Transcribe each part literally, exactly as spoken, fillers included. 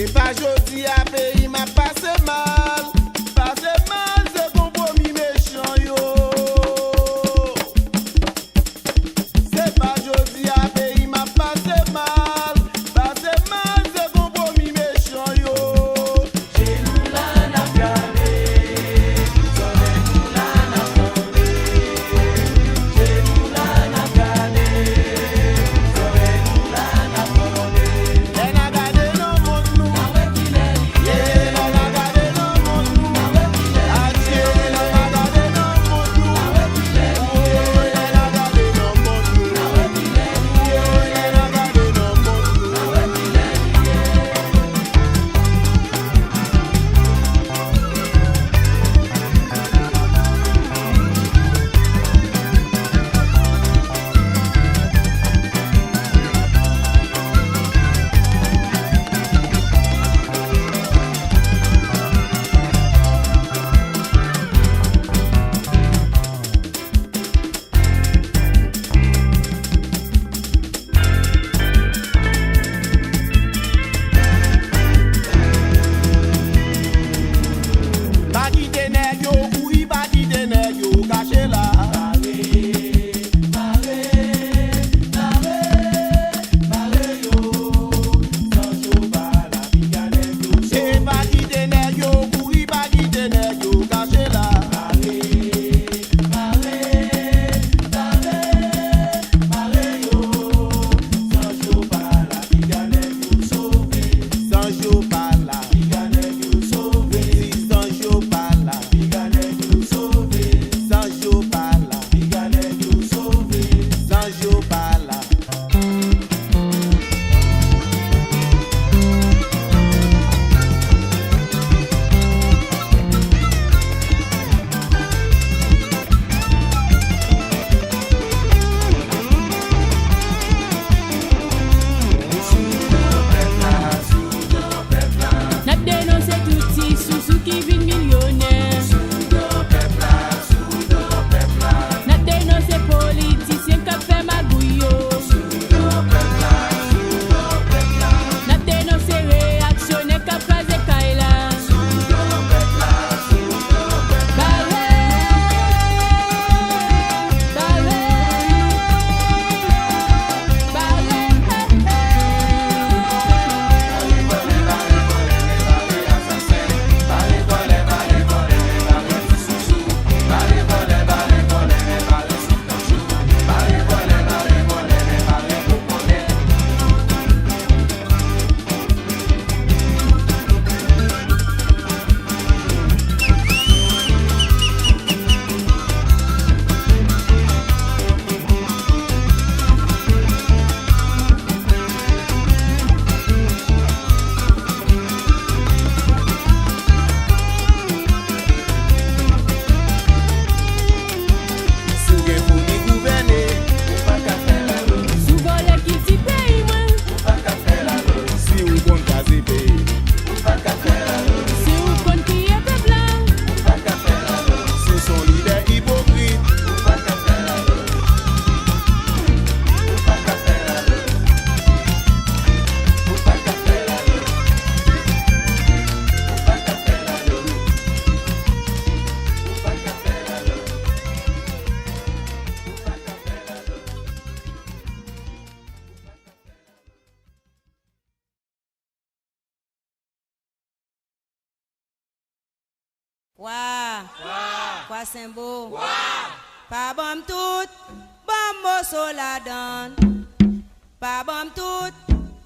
Se pa jodi a peyi m ap pase mal. Pase mal, se konpwomi mechan yo. Se pa jodi a peyi m ap pase mal. Pase mal, se konpwomi mechan yo. Pa kite nèg yo kouri, pa kite nèg yo kache la. Mare, mare, mare, mare yo, Sancho pa la, piga nèg yo. E pa kite nèg yo kouri, pa kite nèg yo kache la. Mare, mare, mare, mare yo, Sancho pa la, piga nèg yo sove. Sancho pa la, piga nèg yo sove. Sancho pa la, piga nèg yo sove. Sancho pa la, piga nèg yo sove. Sancho pa la. N ap denonse tout ti sousou ki vin milyonè. N ap denonse politisyen k ap fè magouy yo. N ap denonse reyaksyonè k ap kraze kay la. Bare! Bare! Bare! Si w gen founi gouvène, ou pa ka fè lalo. Si w vòlè kilti peyi mwen, ou pa ka fè lalo. Si w konn kraze peyi, ou pa ka fè lalo. Si w konn piye pèp la, ou pa ka fè lalo. Si w se yon lidè ipokrit, ou pa ka fè lalo. Ou pa ka fè lalo. Ou pa ka fè lalo. Ou pa ka fè lalo. Ou pa ka fè lalo. Kwa! Kwa! Kwa Senbo! Kwa! Pa ban m tout, ban m moso ladann. Pa ban m tout,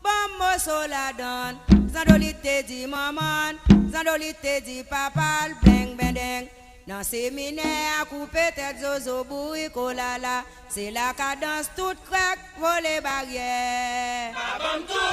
ban m moso ladann. Zandolit te di manman l, Zandolit te di papa l, bleng bendeng. Nan seminè a koupe tèt zozo bourik olala. Se la kadans tout krèk vole baryè. Pa ban m tout.